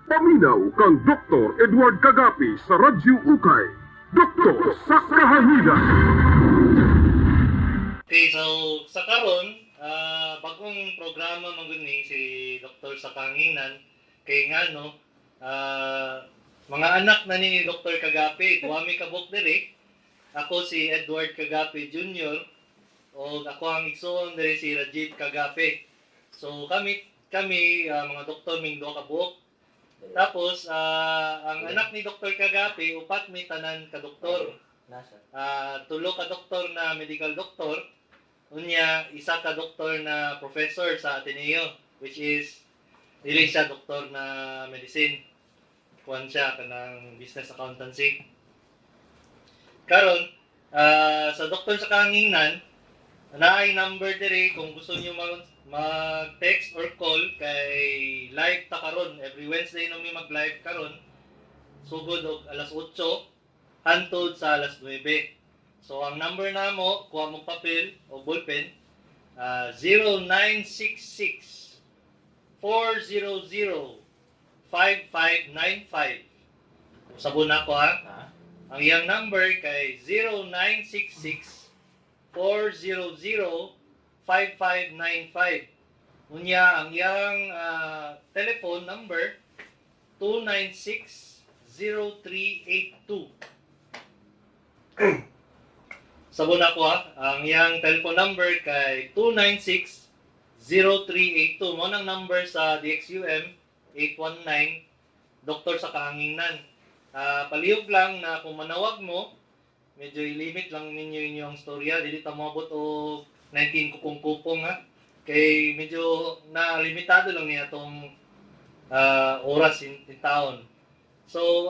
Paminaw kang Dr. Edward Kagapi sa Radyo Ukay. Doktor sa Kahanginan. Okay, so sa karon, bagong programa man gud ni si Dr. sa Kahanginan kay ngano mga anak na ni Dr. Kagapi, duha mi kabuok diri. Ako si Edward Kagapi Jr. o ako ang igsoon diri si Rajiv Kagapi. So kami kami mga doktor ming duha ka buok. Tapos ang anak ni Dr. Kagapi, upat mi tanan ka doktor. Nasa. Tulo ka doktor na medical doctor, unya isa ka doktor na professor sa Ateneo, which is dili siya doktor na medicine. Kuan siya kanang business accountancy. Karon, sa Doktor sa Kahanginan, naay number diri kung gusto niyo mag-text or call kay live ta karon. Every Wednesday no mi mag-live karon sugod og alas 8 hantod sa alas 9. So ang number namo, kuha mong papel o ballpen, 0966 400 5595. Sabon ako ha. Ha? Ang iyang number kay 0966 400 5595. Unya ang iyang telephone number 296 0382. Sabon ako ha. Ang iyang telephone number kay 296 0382. Mao nang number sa DXUM 819, Doktor sa Kahanginan. Palihog lang na kung manawag mo, medyo i-limit lang ninyo inyong storya. Dili ta moabot og 19 kupong-kupong ha. Kay medyo na limitado lang niya tong oras in taon. So,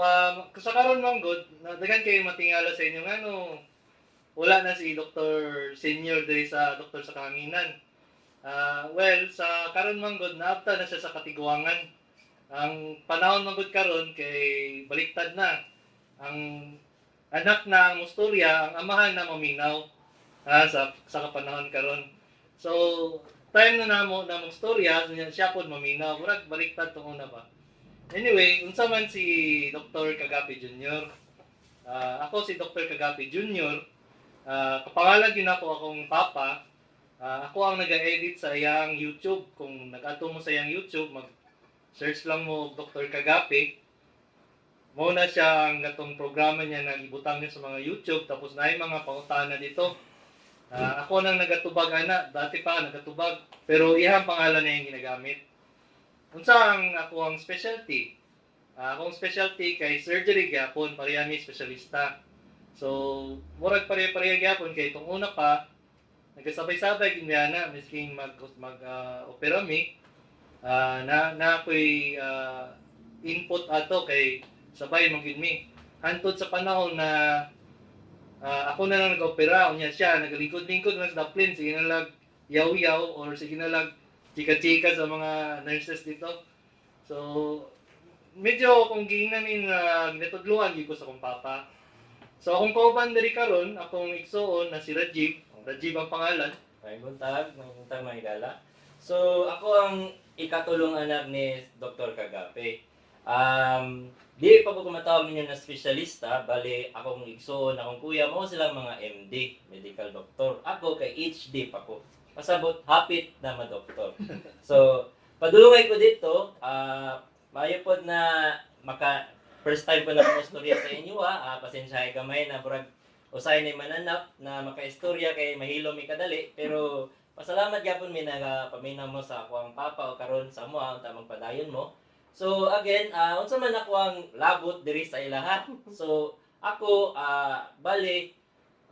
sa karon man gud, na daghan kayo matingala sa inyo ngano wala na si Dr. Senior diri sa Doktor sa Kahanginan. Well, sa karon man gud, naabta na siya sa katiguangan. Ang panahon man gud karon kay baliktad na. Ang anak na ang mustorya, ang amahan na maminaw sa kapanahon karon. So, time na namo na mong storya, siya pod maminaw. Murag baliktad tong una ba. Anyway, unsa man si Dr. Kagapi Jr.? Ako si Dr. Kagapi Jr. Kapangalan gyud nako akong papa. Ako ang nag-edit sa iyang YouTube. Kung nag-ato mo sa iyang YouTube, mag-search lang mo Dr. Kagapi. Mao na siya ang gatong programa niya na ibutang niya sa mga YouTube, tapos naay mga pangutana dito. Ako nang nagatubag ana, dati pa nagatubag, pero iyang pangalan na yung ginagamit. Unsa ang ako ang specialty? Akong specialty kay surgery gyapon, pareha mi espesyalista. So, murag pareha-pareha gyapon kay itong una pa nagkasabay-sabay gid mi ana misking mag mag opera mi, na na ako'y input ato kay sabay man gyud mi. Hantod sa panahon na ako na lang nag-opera, unya siya nagalingkod-lingkod man sa daplin, sige na lag yaw-yaw or sige na lag chika-chika sa mga nurses dito. So, medyo kung giingnan ni na ginatudluan gyud ko sa akong papa. So, akong kauban diri karon, akong igsuon na si Rajiv, Rajiv ang pangalan. May buntag, mga higala. So, ako ang ikatulong anak ni Dr. Kagape. Di pa ko kumatawag ninyo na espesyalista, bali akong igsuon, akong kuya, mao silang mga MD, medical doctor. Ako kay HD pa ko. Pasabot, hapit na ma-doktor. So, padulungay ko dito, maayo pod na maka first time ko na istorya sa inyo ha. Pasensya gamay na murag usay ni mananap na makaistorya kay mahilo mi kadali, pero pasalamat gyapon mi nagapaminaw mo sa ako ang papa o karon sa mo ang tamang padayon mo. So again, unsa man ako ang labot diri sa ilaha? So ako, bali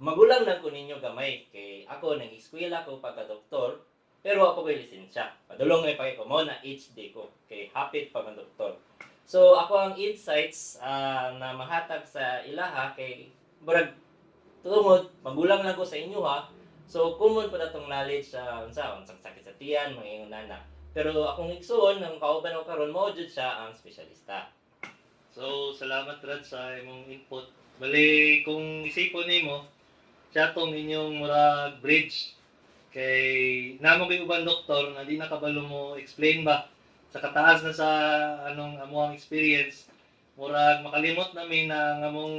magulang lang ko ninyo gamay kay ako nang eskwela ko pagka doktor, pero ako ko'y lisensya. Padulong ngay pa ko mo na HD ko kay hapit pa man doktor. So ako ang insights na mahatag sa ilaha kay murag tungod magulang lang ko sa inyo ha. So common pa natong knowledge sa unsa unsang sakit sa tiyan, mga ingon nana. Pero akong igsuon ang kauban ko karon mao jud siya ang espesyalista. So, salamat Rad sa imong input. Bali, kung isipon nimo, siya tong inyong murag bridge. Kay namo kay uban doktor na di nakabalo mo explain ba. Sa kataas na sa anong amuang experience, murag makalimot nami na ang among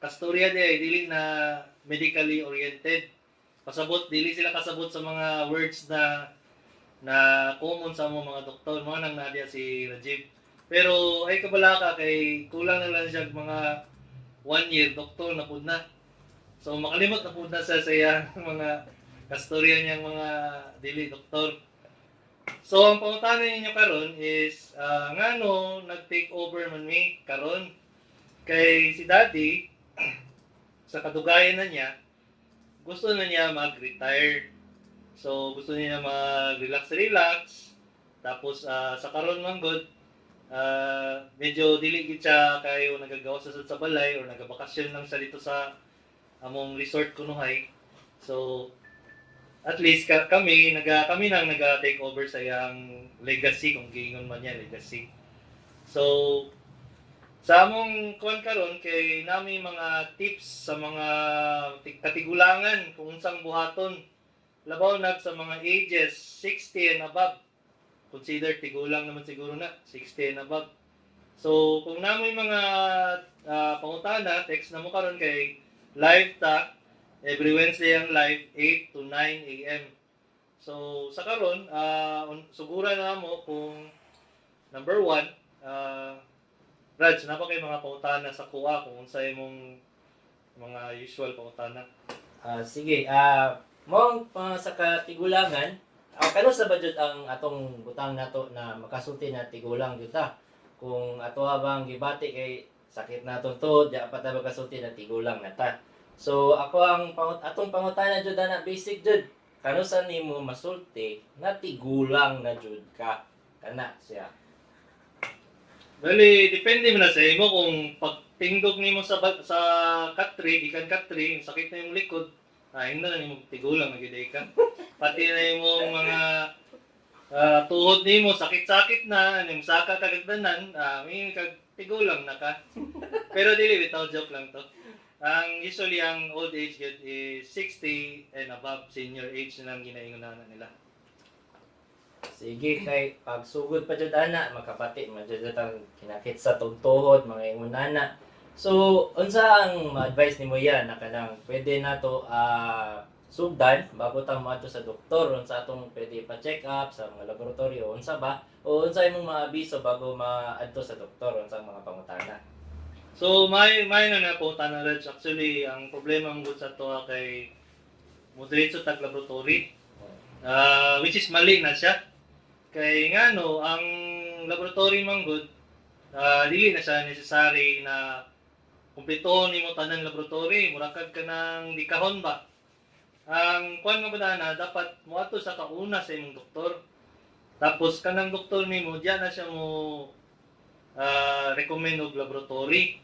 kastorya di ay dili na medically oriented. Pasabot, dili sila kasabot sa mga words na na common sa among mga doktor. Mao nang naa diha si Rajiv. Pero ay kabalaka kay kulang na lang siya mga one year, doktor na pud na. So makalimot na pud na siya sa iyang mga kastorya niyang mga dili doktor. So ang pangutana ninyo karon is ngano nag-take over man mi karon? Kay si Daddy, sa kadugayan na niya, gusto na niya mag-retire. So gusto niya mag-relax relax. Tapos sa karon man gud, medyo dili gid siya kayo nagagawa sa balay or nagabakasyon lang siya dito sa among resort kunuhay. So at least kami nang naga take over sa iyang legacy, kung giingon man niya legacy. So sa among kuan karon kay nami mga tips sa mga katigulangan kung unsang buhaton, labaw nag sa mga ages 60 and above. Consider tigulang naman siguro na 60 and above. So kung namoy mga pangutana, text na mo karon kay live ta every Wednesday ang live, 8 to 9 a.m. So sa karon, sugura na mo kung number one, Raj, naa ba kay mga pangutana sa kuha kung unsa imong mga usual pangutana? Sige, mao ang sa katigulangan, kano sa ba jud ang atong butang nato na makasulti na tigulang jud ta? Kung ato bang gibati kay sakit naton to, di pa ta makasulti na tigulang na ta. So ako ang atong pangutana jud ana, basic jud. Kano sa nimo masulti na tigulang na jud ka? Kana siya. Bali, depende man na sa imo kung pagtingdog nimo sa katre, gikan katre, sakit na yung likod, ay na nimo tigulang na gyud ka. Pati na imong mga tuhod nimo sakit-sakit na, ning saka kagdanan, may kag tigulang na ka. Pero dili bitaw, joke lang to. Ang usually ang old age gyud is 60 and above, senior age na lang ginaingon na nila. Sige, kay pagsugod pa jud ana, makapati man jud ang kinakit sa tuhod, mga ingon ana. So, unsa ang ma-advise nimo yan na kanang pwede nato sugdan bago ta moadto sa doktor? Unsa atong pwede pa-check up sa mga laboratorio, unsa ba o unsa imong maabiso bago maadto sa doktor, unsa ang mga pangutana? So, may na na po na Reg. Actually, ang problema mo sa to kay mo diretso tag laboratory. Which is mali na siya. Kay ngano, ang laboratory man gud, dili na siya necessary na kumpleto nimo tanan laboratory, mura kag kanang dikahon ba. Ang kuan nga ba na dapat moadto sa kauna sa imong doktor. Tapos kanang doktor nimo diya na siya mo recommend og laboratory.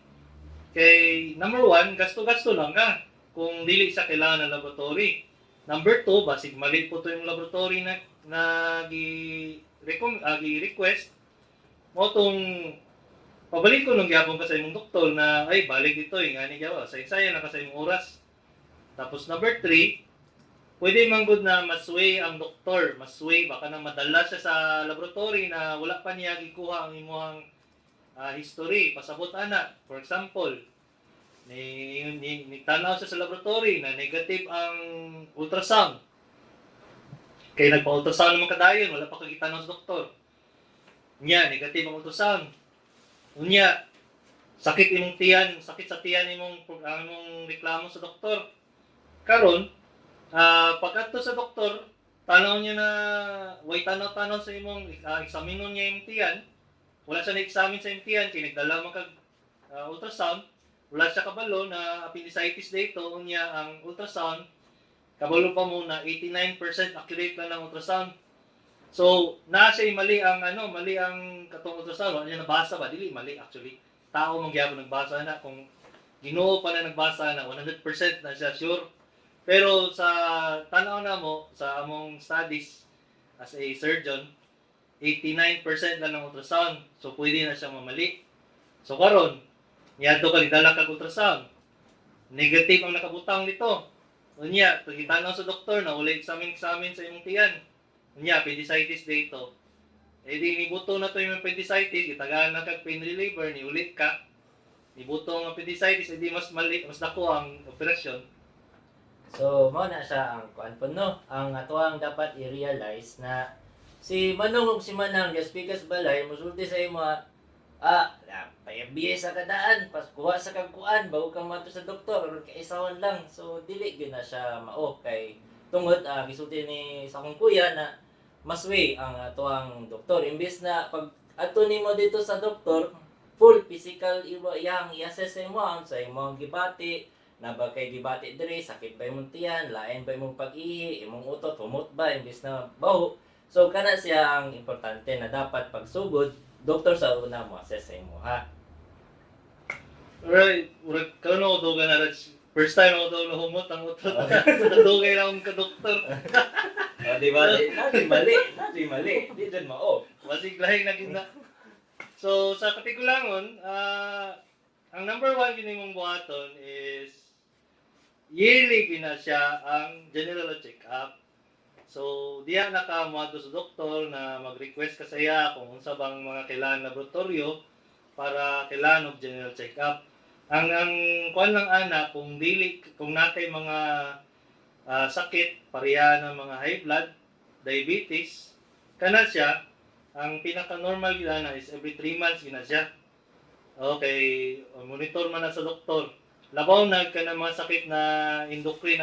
Kay number one, gasto-gasto lang ka kung dili sa kailangan ng laboratory. Number two, basig mali po to yung laboratory na na gi gi request mo tong pabalik ko nung gyapon ka sa imong doktor na ay balik dito eh ngani gyapon say lang ka sa imong oras. Tapos number three, pwede man gud na masway ang doktor, masway baka na madala siya sa laboratory na wala pa niya gikuha ang imong history. Pasabot ana, for example, ni tanaw siya sa laboratory na negative ang ultrasound. Kay nagpa-ultrasound naman kadayon, wala pa kagitanaw sa doktor. Nya, negative ang ultrasound. Unya, sakit imong tiyan, sakit sa tiyan imong ang imong reklamo sa doktor. Karon, pag-adto sa doktor, tanaw niya na way tanaw-tanaw sa imong eksaminon niya imong tiyan. Wala siya na-examine sa imong tiyan kay nagdala man kag ultrasound. Wala siya kabalo na appendicitis dito. Unya ang ultrasound, kabalo pa mo na 89% accurate lang ang ultrasound. So, na siya mali ang ano, mali ang katong ultrasound, wala niya nabasa ba? Dili mali actually. Tao man gyapon nagbasa na. Kung Ginoo pa na nagbasa na, 100% na siya sure. Pero sa tanaw na mo sa among studies as a surgeon, 89% lang ng ultrasound. So pwede na siya mamali. So karon, niadto ka, dala kag ultrasound. Negative ang nakabutang dito. Unya, pagitanaw sa doktor na wala examine-examine sa imong tiyan. Unya, appendicitis dito. Eh di nibuto na to yung appendicitis, gitagaan na kag pain reliever, niuli ka. Nibuto ang appendicitis, edi mas mali, mas dako ang operasyon. So, mao na siya ang kuan po, no. Ang atoang dapat i-realize na si Manong ug si Manang just because balay musulti sa imo, pa-FBA sa kadaan, pas kuha sa kag kuan bago ka moadto sa doktor aron kaisawan lang. So dili gyud na siya mao kay tungod gisulti ni sa akong kuya na mas way ang atoang doktor imbes na pag adto nimo dito sa doktor, full physical imo iyang i-assess sa imo ang sa imong gibati na ba kay gibati diri, sakit ba imong tiyan, lain ba imong pag-ihi, imong utot humot ba imbes na baho. So kana siya ang importante na dapat pagsugod, doktor sa una mo assess sa imo ha. Right, murag karon ako duga na Raj. First time ako daw nahumot ang utot. Nadugay na akong ka-doktor. O, di ba? Di mali, na di mali, di dyan mao. Basig lahi na gid na. So sa katigulangon, ang number one gini mong buhaton is yearly gina siya ang general check-up. So diya na ka moadto sa doktor na mag-request ka sa iya kung unsa bang mga kailangan laboratorio para kailangan og general check-up. Ang kuan lang ana, kung dili, kung natay mga sakit pareha ng mga high blood, diabetes, kana siya ang pinaka normal gina na is every 3 months gina siya. Okay, monitor man na sa doktor. Labaw na ka ng mga sakit na endocrine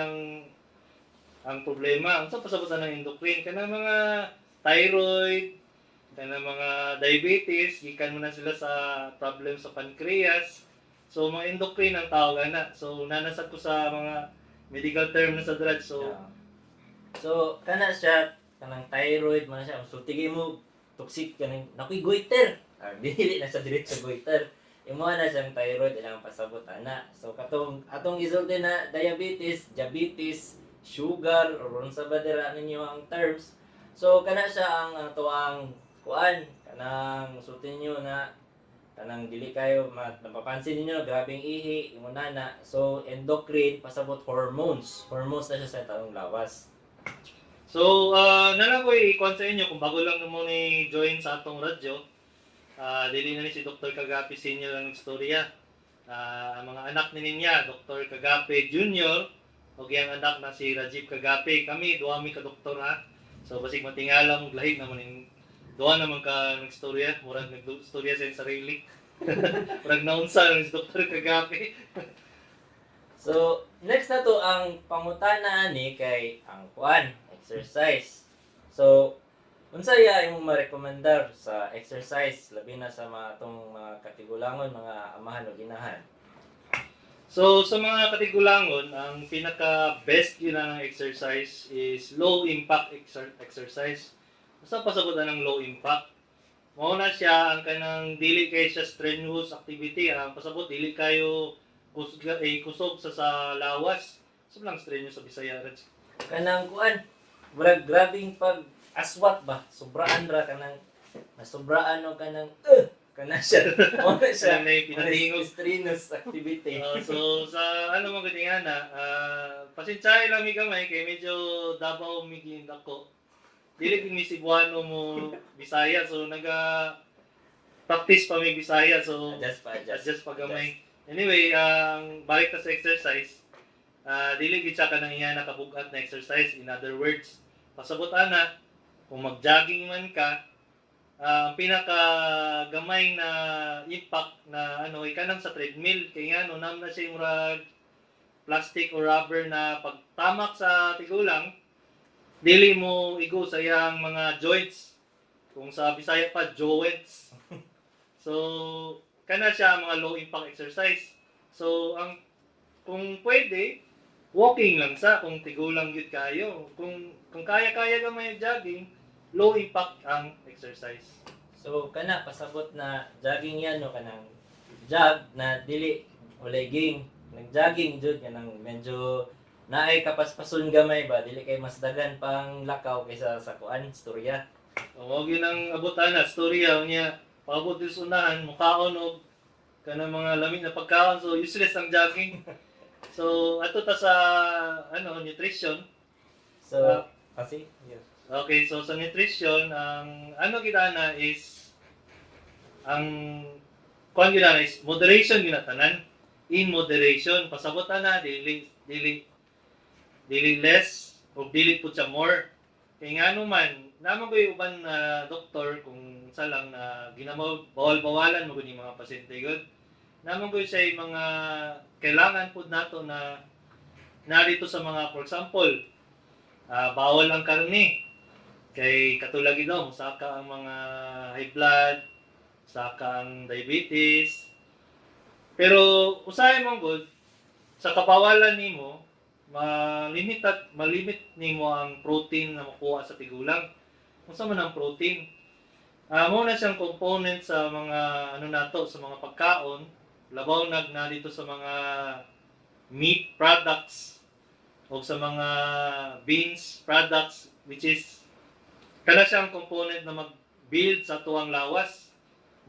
ang problema. Unsa pasabutan ng endocrine? Kana mga thyroid, kana mga diabetes, gikan mo na sila sa problem sa pancreas. So mga endocrine ang tawag ana. So nanasag ko sa mga medical term na sa drugs. So Yeah. So kana siya kanang thyroid man siya, so tige mo toxic kanang nakoy goiter. Dili na sa diretso goiter. Imo na siyang thyroid ilang pasabot ana. So katong atong gisulti na diabetes, diabetes, sugar or unsa ba dira ninyo ang terms. So kana siya ang atoang kuan kanang sulti ninyo na kanang dili kayo napapansin ninyo grabeng ihi imo na na. So endocrine pasabot hormones. Hormones na siya sa tanong lawas. So, nalang ko i-kuan sa inyo kung bago lang mo ni join sa atong radyo. Dili na ni si Dr. Kagapi Senior ang istorya. Ang mga anak ni niya, Dr. Kagapi Jr. o ang anak na si Rajiv Kagapi. Kami, duha mi ka doktor ha. So, basig matingala mong lahig naman yung duha naman ka nagstorya. Murag nagstorya sa iyong sarili. Murag naunsa si Dr. Kagapi. So, next na to ang pangutana ani kay ang kuan, exercise. So, unsa ya imong marekomendar sa exercise labi na sa mga atong mga katigulangon, mga amahan o ginahan? So, sa mga katigulangon, ang pinaka-best yun na ng exercise is low impact exercise. Basta pasabot na ng low impact. Mao na siya ang kanang dili kay siya strenuous activity. Ang pasabot dili kayo kusog, eh, kusog sa lawas. So lang strenuous sa Bisaya, Raj? Kanang kuan, murag grabing pag aswat ba, sobraan ra kanang nasobraan o kanang kana siya. Mao na siya. Kanang may pinatingog. Strenuous activity. So sa ano mo ganyan na, pasensyahe lang mi gamay kay medyo Davao mi ako. Dili mi Cebuano mo Bisaya, so naga practice pa mi Bisaya, so Adjust pa, adjust. Adjust pa gamay. Anyway, ang balik ta sa exercise. Dili gid siya kanang iya nakabugat na exercise. In other words, pasabot ana kung mag-jogging man ka, ang pinaka gamay na impact na ano ay kanang sa treadmill kay ngano nam na siya yung murag plastic or rubber na pagtamak sa tigulang, dili mo igo sa iyang mga joints, kung sa Bisaya pa, joints. So kana siya ang mga low impact exercise. So ang kung pwede, walking lang sa kung tigulang gyud kayo. Kung kaya-kaya gamay jogging, low impact ang exercise. So kana pasabot na jogging yan no, kanang jog na dili walay ging, nag-jogging jud kanang medyo naay kapaspason gamay ba, dili kay mas dagan pang lakaw kaysa sa kuan storya. O, mao gyud ang abutan na storya niya. Paabot din sa unahan, mukaon og kanang mga lamig na pagkaon, so useless ang jogging. So ato ta sa ano, nutrition. So kasi yes. Okay, so sa nutrition, ang ano kita na is ang kuan gyud na is moderation gyud na tanan. In moderation, pasabot na dili dili dili less o dili pud siya more. Kay ngano man, naman ko uban na doktor kung sa lang na ginamaw bawal-bawalan mo gud yung mga pasyente gud. Naman ko siya yung mga kailangan pud nato na narito sa mga, for example, bawal ang karne. Kay katulad ito, musaka ang mga high blood, saka ang diabetes. Pero usahay mong good, sa kabawalan nimo, malimit at malimit nimo ang protein na makuha sa tigulang. Unsa man ang protein? Mo na siyang component sa mga ano nato, sa mga pagkaon, labaw nag na dito sa mga meat products o sa mga beans products, which is kana siyang component na mag-build sa tuwang lawas.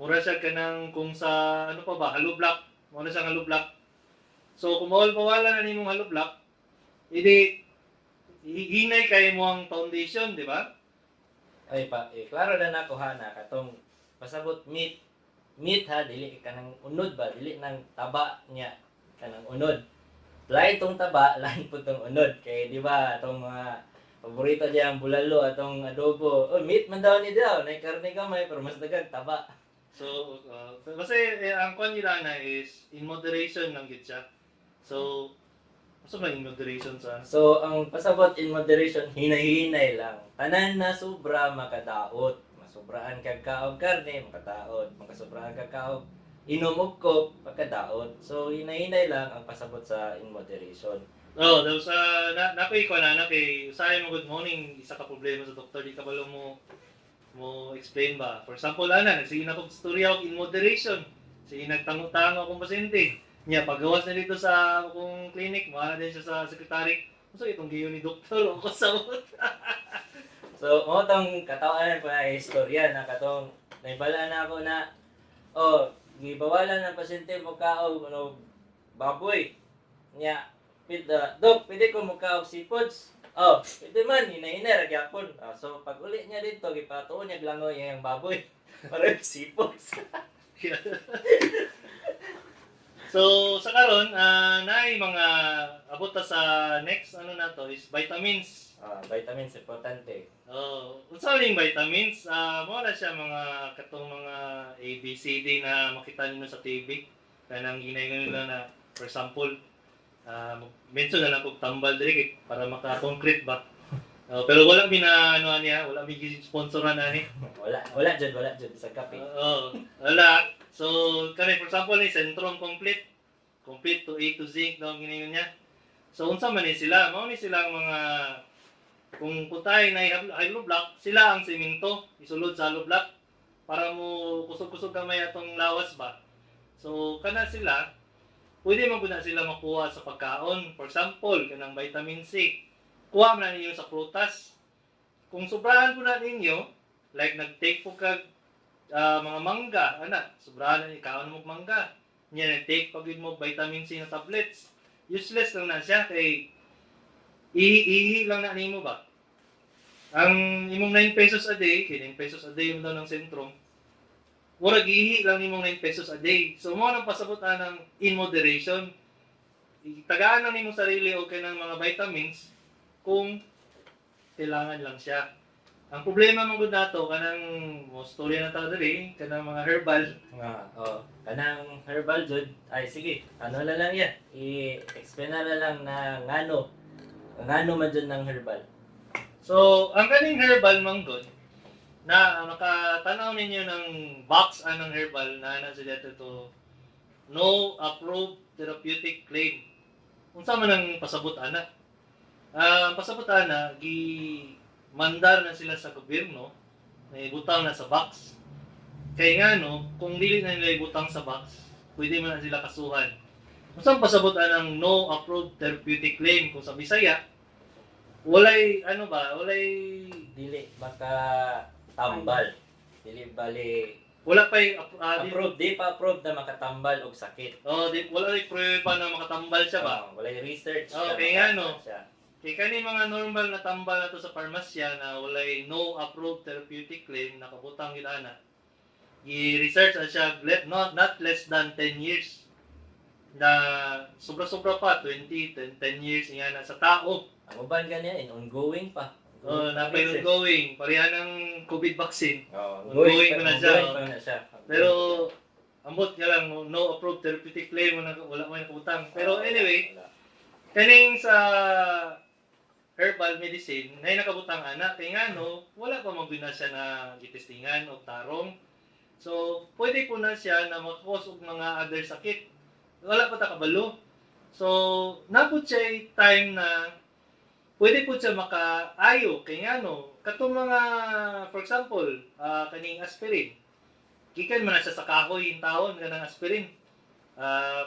Mura siya kanang kung sa ano pa ba, hollow block, mura siyang hollow block. So kung bawal-bawalan na nimong hollow block, idi hinay kay mo ang foundation, di ba? Ay pa, eh, klaro na nako ha na katong pasabot meat meat ha, dili kanang unod ba, dili nang taba niya kanang unod. Lain tong taba, lain pud tong unod kay di ba atong mga paborito diya ang bulalo atong adobo. Oh, meat man daw ni daw, nay karne gamay pero mas daghang taba. So, kasi eh, ang kwan nila na is in moderation lang gid siya. So, unsa man in moderation sa So ang pasabot in moderation, hinay-hinay lang. Tanan na sobra makadaot. Masubraan kag kaog karne, makadaot. Makasubraan kag kaog inom og coke, makadaot. So hinay-hinay lang ang pasabot sa in moderation. Oh, daw sa na nakoy ko na na kay usahay mo, good morning, isa ka problema sa doktor, di ka balo mo mo explain ba. For example, ana, nagsige na kog storya og in moderation. Sige, nagtango-tango akong pasyente. Nya pagawas na dito sa akong clinic, mo din siya sa secretary. Unsa itong giyon ni doktor ako sabot? So mo tong katawanan pa na istorya na katong naibala na ako na oh, gibawalan ng pasyente mo kaog ano baboy. Nya pwede, "Dok, pwede ko mukaog seafoods?" "Oh, pwede man, hinay-hinay ra gyapon." Ah, so pag uli niya dito, gipatuon niya langoy iyang baboy para yung seafoods. So sa karon, naay mga abot ta sa next ano na to is vitamins. Ah, vitamins importante. Oh, unsa ning vitamins? Mo na siya mga katong mga A B C D na makita ninyo sa TV. Kanang ginaingon nila na, for example, mention na lang kog tambal diri kay para maka-concrete ba. Oh, pero wala mi na ano niya, wala mi sponsoran ani. Wala, wala jud, wala jud sa kape. Oo, wala. So, kani for example ni Centrum Complete. Complete to A to zinc daw ang ginaingon niya. So unsa man ni sila? Mao ni silang mga kung putay na hollow block, sila ang simento isulod sa hollow block para mo kusog-kusog gamay atong lawas ba. So kana sila, pwede man gud na sila makuha sa pagkaon. For example, kanang vitamin C. Kuha man na ninyo sa prutas. Kung sobrahan po na ninyo, like nag-take po kag mga mangga, ana, sobrahan na ikaon mo og mangga. Nya nag-take pag yun mo vitamin C na tablets. Useless lang na siya kay ihi lang na nimo ba. Ang imong 9 pesos a day, kay 9 pesos a day mo daw ng Centrum, murag ihi lang nimong 9 pesos a day. So mo nang pasabot ng in moderation. Tagaan lang nimong sarili og kanang mga vitamins kung kailangan lang siya. Ang problema man gud nato kanang mo storya na ta diri kanang mga herbal. Nga, oh, kanang herbal jud, ay sige, ano na lang yan. I-explain na lang na ngano. Ngano man jud ng herbal. So, ang kaning herbal man gud na nakatanaw ninyo ng box anang herbal na na sila to no approved therapeutic claim. Unsa man ang pasabot ana? Ang pasabot ana, gi mandar na sila sa gobyerno na ibutang na sa box. Kay ngano, kung dili na nila ibutang sa box, pwede man na sila kasuhan. Unsa ang pasabot anang no approved therapeutic claim kung sa Bisaya? Walay ano ba, walay Dili baka tambal. Dili bali wala pa yung approve, di pa approve na makatambal og sakit. Oh, di, wala rin pruweba na makatambal siya ba? Oh, walay research Oh, na kaya nga, no. makatambal siya. Kay kani mga normal na tambal na to sa parmasya na walay no approved therapeutic claim, nakabutang gid ana. I-research na siya not less than 10 years, na sobra-sobra pa 20, 10, 10 years nga na sa tao. Ang uban ganyan, and ongoing pa. Oh, na pa ongoing, pareha ng COVID vaccine. Oh, Ongoing pa na siya, ongoing oh. pa na siya. Pero ambot nga lang, no approved therapeutic claim, wala wala mo nakabutang. Pero Oh, anyway, wala. kaning sa herbal medicine, nay nakabutang ana kay ngano wala pa man gyud na siya na gitestingan og tarong. So, pwede po na siya na makakos og mga other sakit. Wala pa ta kabalo. So, napod siya time na pwede po siya makaayo kay ngano katong mga, for example, kaning aspirin. Gikan man na siya sa kahoy in taon kanang aspirin.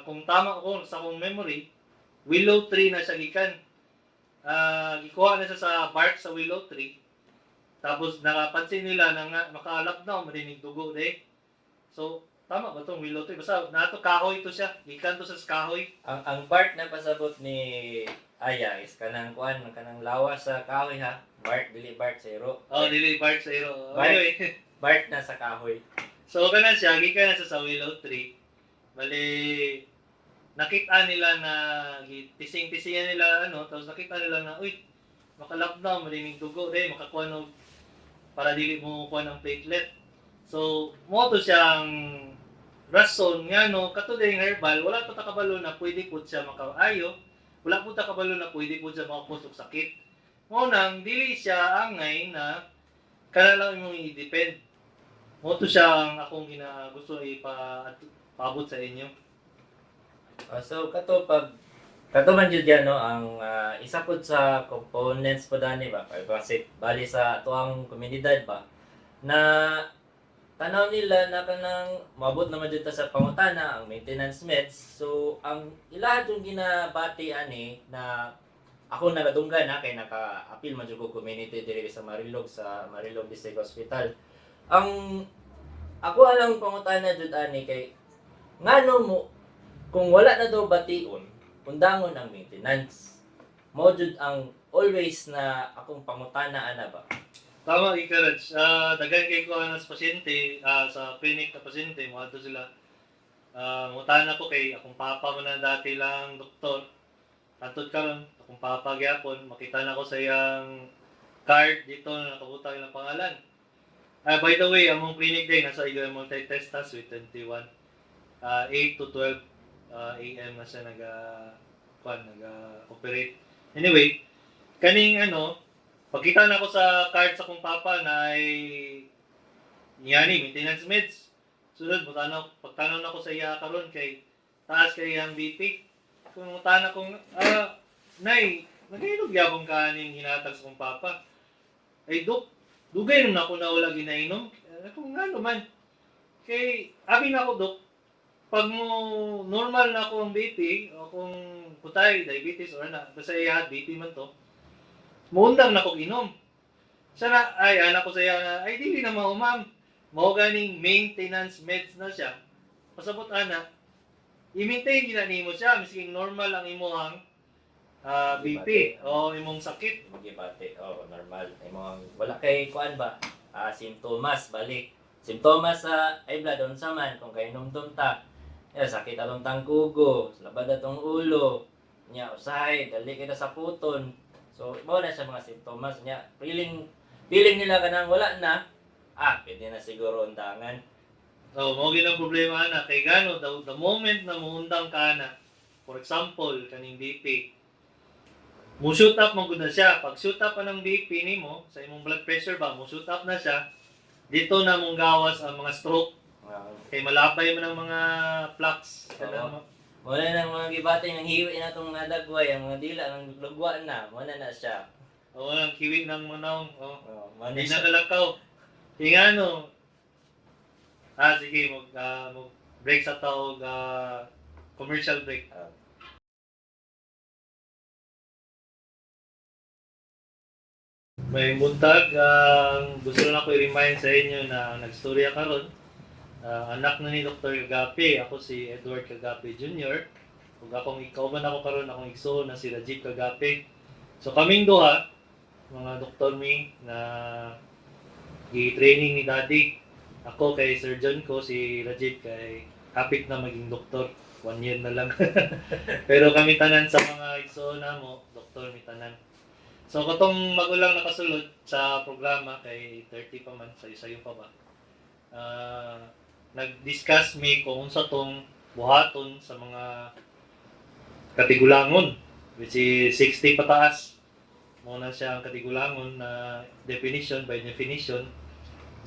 Kung tama ko sa akong memory, willow tree na siya gikan. Gikuha na siya sa bark sa willow tree. Tapos nakapansin nila na nga makalap na marinig dugo de. So tama ba tong willow tree? Basta nato kahoy to siya. Gikan to sa kahoy. Ang bark na pasabot ni Aya is kanang kuan, kanang lawas sa kahoy ha. Bark, dili bark sa iro. Oh, dili bark sa iro. Bark. Anyway, Bark na sa kahoy. So kana siya, gikan na siya sa willow tree. Bali nakita nila na tising-tisingan nila ano, tapos nakita nila na uy, makalap na marinig dugo de, makakuha og para dili mo kuha ng platelet. So, mo to siyang rason nga no, kato ding herbal, wala pa ta kabalo na pwede pud siya makaayo, wala pud ta kabalo na pwede pud siya makakusog sakit. Mo nang dili siya angay na kana lang imong i-depend. Mo to siya ang akong gina gusto ipa paabot sa inyo. So kato pag kato man jud yan, no, ang isa pud sa components po dani ba kay kasi bali sa tuang komunidad ba na tanaw nila na kanang maabot naman jud ta sa pangutana ang maintenance meds. So ang ilaha yung ginabati ani na ako nagadunggan na kay naka-appeal man jud ko community diri sa Marilog, sa Marilog District Hospital. Ang ako alang pangutana jud ani kay ngano mo kung wala na daw bation, undangon ang maintenance? Mao jud ang always na akong pangutana ana ba. Tama, encourage. Daghan kay ko sa pasyente, sa clinic na pasyente, moadto sila. Mutahan ako kay akong papa man na dati lang doktor. Antod karon, akong papa gyapon, makita na ko sa iyang card dito na nakabutang ilang pangalan. By the way, among clinic day nasa Iloilo Multi-Testa, Suite 21. 8 to 12 AM na siya kuan, naga operate. Anyway, kaning ano, pagkita na ako sa card sa kong papa na ay yani maintenance meds. Sunod, mutanaw, pagtanaw na ko sa iya karon kay taas kay iyang BP. Kung mutana kong, nay, nagainog gyapon ka aning hinatag sa kong papa. Ay, dok, dugay nun ako na wala ginainom. Kung nga naman. Kay, abi na ako, dok, pag mo normal na ako ang BP, o kung kutay, diabetes, or na, basta iya, BP man to, muundang na kog inom. Sana, ay, anak ko sa iya na, ay, dili na mao, ma'am. Mao ganing maintenance meds na siya. Pasabot, ana, i-maintain gina nimo siya, miski normal ang imong BP o imong sakit. Gibati, oh, normal. Imong wala kay kuan ba? Simptomas balik. Simptomas sa high blood unsa man kung kay numdum ta. Ya, sakit atong tangkugo, labad atong ulo. Nya usahay dali kita sa puton. So mao na siya mga simptomas nya. Feeling feeling nila kanang wala na. Pwede na siguro undangan. So, mao gyud ang problema ana kay gano the moment na muundang ka na, for example, kaning BP, mo shoot up man gud na siya. Pag shoot up pa ng BP nimo sa imong blood pressure ba, mo shoot up na siya. Dito na mong gawas ang mga stroke kay malapay man ang mga plaques. Oo. Wala nang mga gibati ng hiwi na itong nadagway, ang mga dila, ang lugwa na, wala na siya. Oo, ang kiwi ng manong. Oh. Oh, wala Hindi siya. na kalakaw. Kaya ano, sige, mag break sa tawag, commercial break. May buntag, ang gusto lang ako i-remind sa inyo na ang nagstorya karon, anak na ni Dr. Kagapi, ako si Edward Kagapi Jr. Kung akong ikaw man ako karon, akong igsoon na si Rajiv Kagapi. So kaming duha, mga doktor mi na gi-training ni Daddy. Ako kay surgeon ko, si Rajib kay hapit na maging doktor. One year na lang. Pero kami tanan sa mga igsoon namo, doktor mi tanan. So katong magulang nakasulod sa programa kay 30 pa man, sayo-sayo pa ba. Nag-discuss mi kung unsa tong buhaton sa mga katigulangon, which is 60 pataas. Mao na siya ang katigulangon na definition by definition.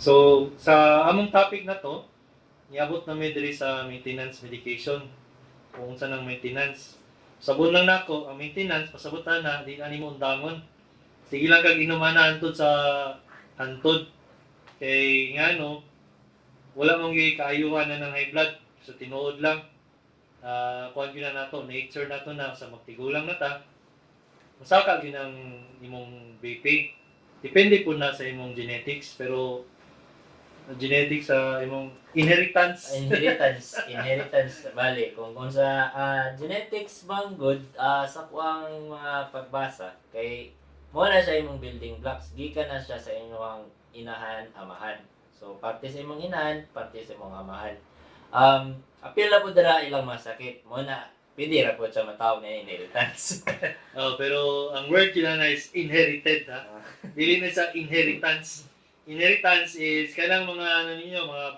So sa among topic na to, niabot na mi diri sa maintenance medication. Kung unsa nang maintenance. Sabon lang nako ang maintenance, pasabot na di ani mo undangon. Sige lang kag inuman na hantod sa hantod. Kay ngano, wala mong kaayuhan na ng high blood. So tinuod lang. Kuan gyud na nato, nature nato na sa magtigulang na ta. Masaka gyud ang imong BP. Depende po na sa imong genetics, pero genetics sa imong inheritance. Inheritance, inheritance, bali kung sa genetics bang good, sa kuang mga pagbasa kay mo na siya imong building blocks, gikan na siya sa imong inahan, amahan. So parte sa imong inahan, parte sa imong amahan. Apil na po dara ilang masakit mo na pwede ra po siya matawag na inheritance. Oh, pero ang word yun na is inherited ha. Dili na sa inheritance. Inheritance is kanang mga ano ninyo, mga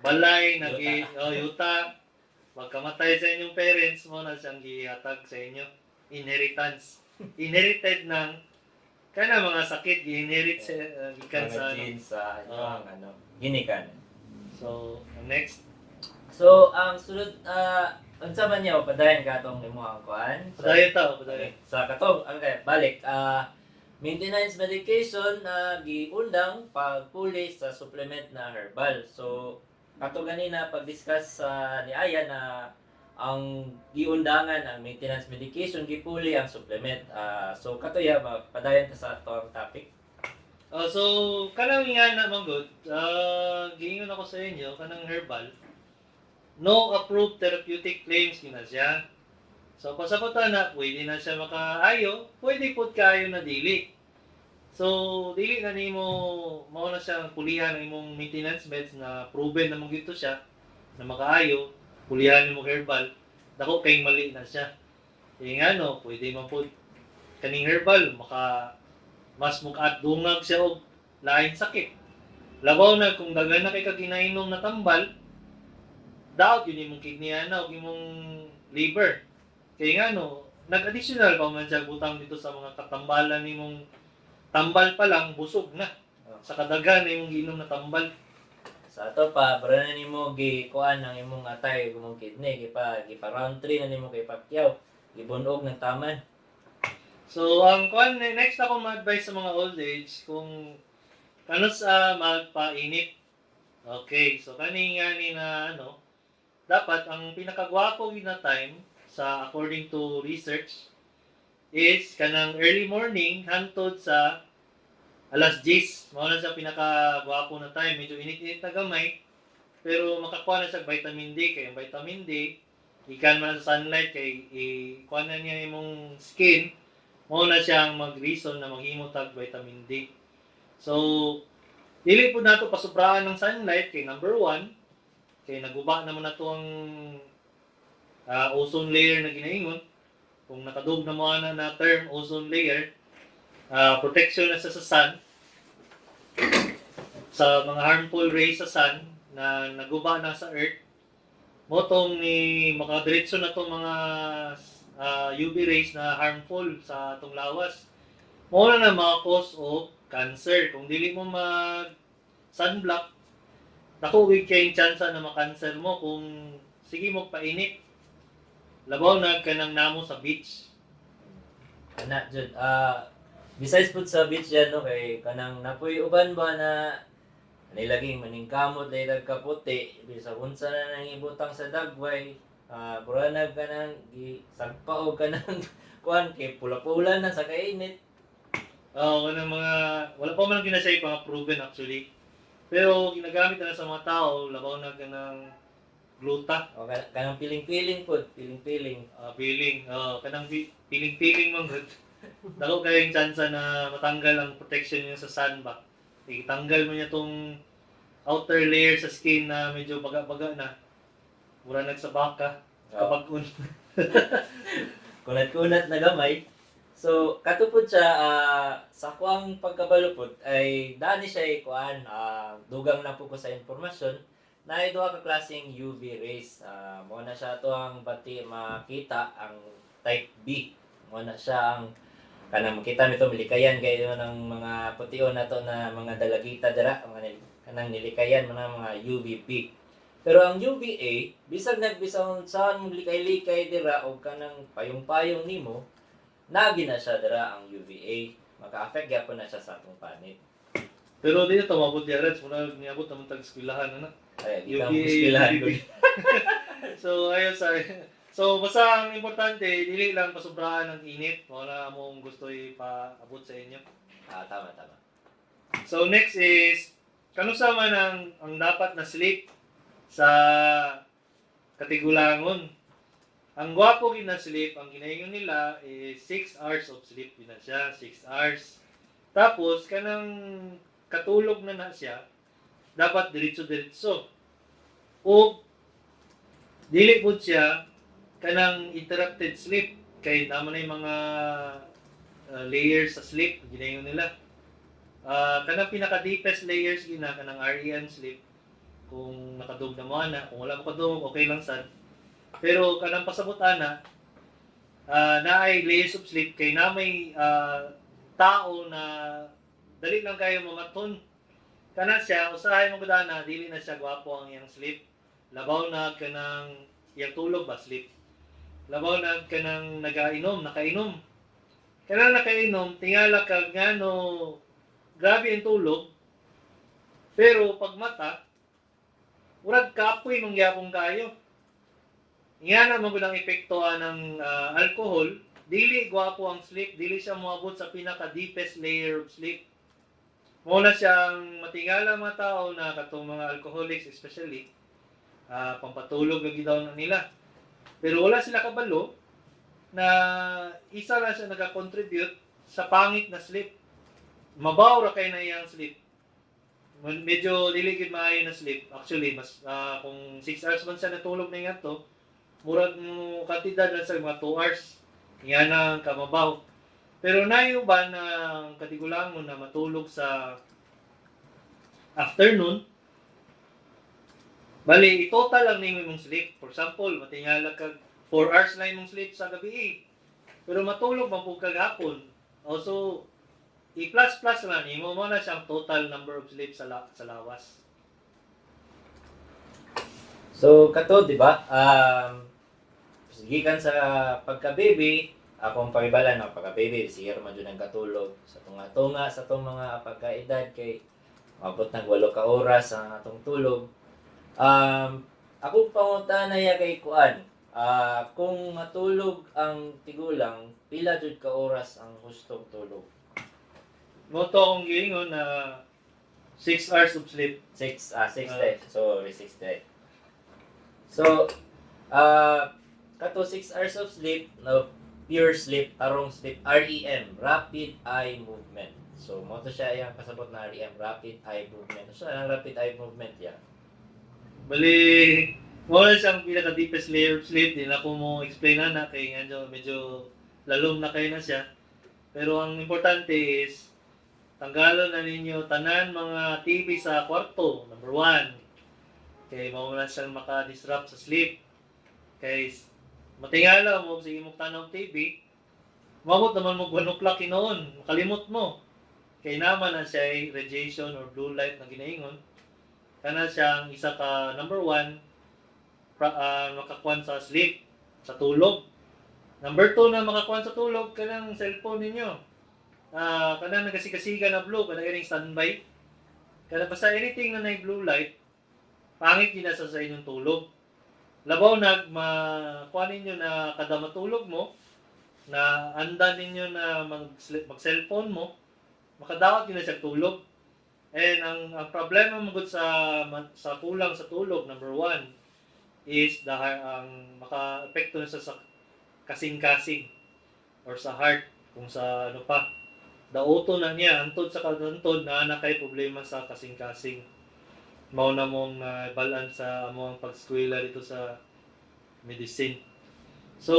balay na gi oh, yuta. Pagkamatay sa inyong parents mo na siyang gihatag sa inyo. Inheritance. Inherited ng kanang mga sakit gi-inherit sa gikan mga sa ano. Genes sa inyong ano, ginikan. So, ang next. So ang sunod, unsa man niya, padayon ka atong imong kuan? Padayon ta, padayon. Sa katong, okay, balik. Maintenance medication na giundang pagpuli sa supplement na herbal. So, kato ganina pag-discuss sa ni Aya na ang giundangan ang maintenance medication, gipuli ang supplement. So katuya padayon ta sa ato ang topic. Oh, so kanang nga na man good, giingon ako sa inyo kanang herbal. No approved therapeutic claims yun na siya. So pasabot na pwede na siya makaayo, pwede pud kaayo na dili. So dili na nimo mao na siya ang pulihan ang imong maintenance meds na proven na mong gito siya na makaayo, pulihan nimo herbal, dako kay mali na siya. Eh ngano, pwede man pud kaning herbal maka mas mukaat dungag siya og lain sakit. Labaw na kung daghan na kay kag ginainom na tambal, daot yun imong kidney ana og imong liver. Kay ngano, nag-additional pa man siya butang dito sa mga katambalan nimong tambal pa lang busog na. Sa kadaghan na imong giinom na tambal. Sa ato pa, para na nimo gi kuan ang imong atay ug imong kidney, gipa round 3 na nimo kay Pacquiao, gibunog ng taman. So, ang kuan next ako ma-advise sa mga old age kung kano sa magpainit. Okay, so kani nga ni na ano, dapat ang pinakagwapo gyud na time sa according to research is kanang early morning hangtod sa alas 10. Mao na siya pinakagwapo na time. Medyo init-init na gamay, pero makakuha na siya og vitamin D, kay ang vitamin D ikan man sa sunlight, kay ikuha na niya imong skin, mao na siyang mag-reason na maghimo tag vitamin D. So, dili po nato pasubraan ng sunlight kay number one, kay naguba naman nato ang ozone layer na ginaingon. Kung nakadug na mo ana na term ozone layer, protection na sa sun sa mga harmful rays sa sun na naguba na sa earth. Mo tong ni makadiretso na tong mga UV rays na harmful sa atong lawas. Mao na na mga cause of cancer. Kung dili mo mag sunblock, dako gyud kay chance na makancer mo kung sige mo painit. Labaw na kanang namo sa beach. Ana jud, besides pud sa beach yan no, kay kanang napoy uban ba na nilaging maningkamot dahil kaputi bisag unsa na nang ibutang sa dagway, pura na kanang gi sagpa og kanang kuan kay pula-pula na sa kainit. Oo, kanang mga wala pa man gina siya pang proven actually. Pero ginagamit na sa mga tao, labaw na kanang gluta, O kanang piling-piling pud, piling-piling. Piling, oh, kanang piling-piling man gud. Dako kayong chance na matanggal ang protection niyo sa sun ba. Itanggal mo niya tong outer layer sa skin na medyo baga-baga na. Mura nagsabaka kapag un. Kunat-kunat na gamay. So, katupod siya, sa kuang pagkabalo pod, ay dani siya ikuan, dugang na po ko sa impormasyon, na ay duha ka klaseng UV rays. Mo na siya to ang bati makita ang type B. Mo na siya ang kanang makita nito milikayan kay ng mga pution na to na mga dalagita dira, mga kanang nilikayan mga mga UVB. Pero ang UVA, bisag nagbisang saan mo likay-likay dira og kanang payong-payong nimo, nagi na siya dira ang UVA. Maka-affect gyapon na siya sa atong panit. Pero di na tumabot diya, Reds. Mura niabot naman tag eskwelahan na. Ay, ikaw UVA, eskwelahan ko. UVB. So ayun sa. So basta ang importante dili lang pasubraan ang init. Mao na among gusto ipaabot sa inyo. Ah, tama, tama. So next is kanusa man ang dapat na sleep sa katigulangon. Ang gwapo gid na sleep, ang ginaingon nila is 6 hours of sleep gid na siya, 6 hours. Tapos kanang katulog na na siya, dapat diretso-diretso. O dili pud siya kanang interrupted sleep kay naman na yung mga layers sa sleep ginaingon nila. Kanang pinaka deepest layers gina kanang REM sleep kung nakadug na mo ana, kung wala mo kadungog, okay lang sad. Pero kanang pasabot ana, naay layers of sleep kay na may tao na dali lang kayo mamaton. Kana siya usahay mo gud ana, dili na siya gwapo ang iyang sleep. Labaw na kanang iyang tulog ba, sleep. Labaw na kanang nagainom, nakainom. Kanang nakainom, tingala kag ngano grabe ang tulog. Pero pag mata, murag kapoy mong gyapon kayo. Nga na man gud ang epekto ng alcohol, dili gwapo ang sleep, dili siya moabot sa pinaka deepest layer of sleep. Mo na siyang matingala mga tao na katong mga alcoholics especially, pampatulog lagi daw na nila. Pero wala sila kabalo na isa lang siya nag-contribute sa pangit na sleep. Mabaw ra kay na iyang sleep. Medyo dili gid maayo na sleep. Actually, mas kung 6 hours man siya natulog na nga to, murag mo kantidad lang sa mga 2 hours. Nga na ang kamabaw. Pero nayo ba na ang katigulangon na matulog sa afternoon? Bali, i-total lang nimo imong sleep. For example, matingala kag 4 hours na imong sleep sa gabi eh. Pero matulog man pud kag hapon. Also, i-plus plus lang nimo mo na siyang total number of sleep sa lawas. So kato, di ba? Gikan sa pagka-baby, akong pangibala no, pagka-baby, sige man jud ang katulog sa tunga-tunga sa atong mga pagkaedad kay mabot nag 8 ka oras ang atong tulog. Akong pangutana ya kay kuan, kung matulog ang tigulang, pila jud ka oras ang hustong tulog? Mo to akong giingon na 6 hours of sleep. 6, 6 days. Sorry, 6 days. So, kato 6 hours of sleep, no, pure sleep, tarong sleep, REM, rapid eye movement. So, mo to siya yung kasabot na REM, rapid eye movement. So, ang rapid eye movement ya? Bali, mo na siyang pinaka deepest layer of sleep. Di na ko mo explain na na kay nga medyo lalom na kayo na siya. Pero ang importante is tanggalon na ninyo tanan mga TV sa kwarto, number one. Kay mao na siyang maka-disrupt sa sleep. Kay matingala mo sa imong tanaw TV, mamot naman mo 1 o'clock hinoon, makalimot mo. Kay naman na siya ay radiation or blue light na ginaingon. Kana siyang isa ka number one makakuan sa sleep, sa tulog. Number two na makakuan sa tulog, kanang cellphone ninyo. Kanang nagasigasiga na blue, kanang ganing standby. Kanang basta anything na nay blue light, pangit yun na sa inyong tulog. Labaw nag makuha ninyo na kada matulog mo, na anda ninyo na mag-cellphone mo, makadawat yun na siya tulog. And ang problema mo gud sa kulang sa tulog, number one, is ang maka-epekto na sa kasing-kasing or sa heart. Kung sa ano pa, dauto na niya, antod sa kadantod na na kay problema sa kasing-kasing. Mao na mong balan sa among pagskwela dito sa medicine. So,